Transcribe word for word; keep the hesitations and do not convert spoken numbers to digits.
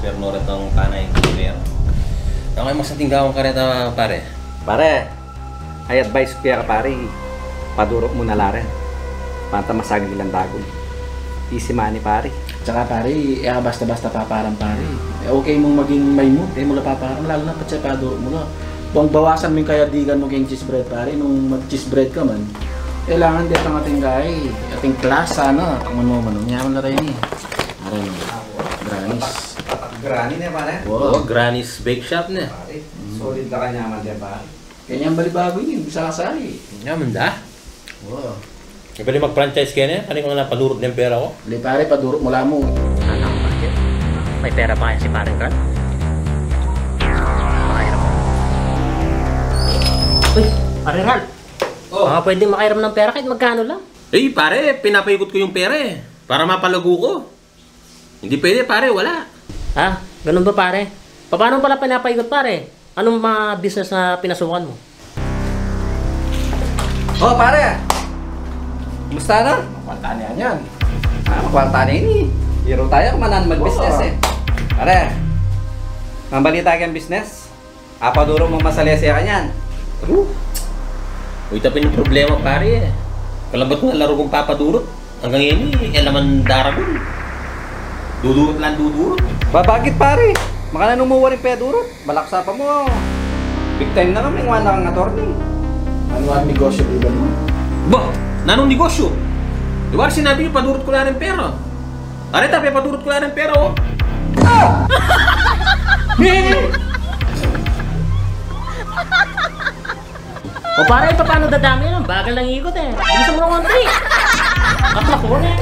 Pero no retang panay, pero. Ang ay mas natinggawan ka reta, pare. Pare, ay advice ku keka, pare, padurut mu na la rin. Panta masagilan dagul. Easy money, pare. Tsaka, pare, e basta-basta paparam, pare. E, okay mung maging maymut, e mu la paparam, lalu na patse padurut mu la. Bang bawasan mu ing kayadigan mu keng cheese bread, pare, nung mag-cheese bread ka man. Kailangan detang ating gay, ating class, sana. Takman mu man, nyaman na rin e. Are, no? Granny's. Granny ne, pare? Wow. O, Granny's Bake Shop ne. Pare, solid na kanyaman de, pare. Kaya niyang balibago yun, bisa ka sa akin. Nyaman da. Wow. Pwede mag-franchise kene? Pare, kung napadurut ne ing pera ku. Hindi, pare, padurut mu la mu. May pera pa kaya si Pareng Ral? Pakiram. Uy, Pareng Ral. O. Baka pwede makiram ng pera kahit magkano lang. Eh, pare, pinapaikot ku ing pera e. Para mapalago ku. Hindi pwede, pare, wala. Ha? Ganun ba, pare? Paano pala pinapaikot, pare? Anong mga business na pinasukan mu? O, pare! Kumusta na? Makwalta na yan. Ah, makwalta na ini. Biro taya, kung mananu mag-business e. Pare, may balita keng business? Apadurut mung masalese kanyan. Aduh. Uy, ita pin ing problema, pare e. Kalabat na laru kung papadurut. Anggang ini, e la man daragul. Dudurut lang dudurut. Ba, bakit, pare? Makananu mu waring pedurut? Balak sa pa mu, big time na kami, ngana kang attorney. Anu ing negosyu ku, iban mu? Ba, nanung negosyu? Di ba sinabi yu padurut ku la ring pera? Are, ita, pepadurut ku la ring pera, o. Ah! O pare, paano dadami yan? Bagal nang ikot e. Bilisan mu nang konti. Akla ku ne.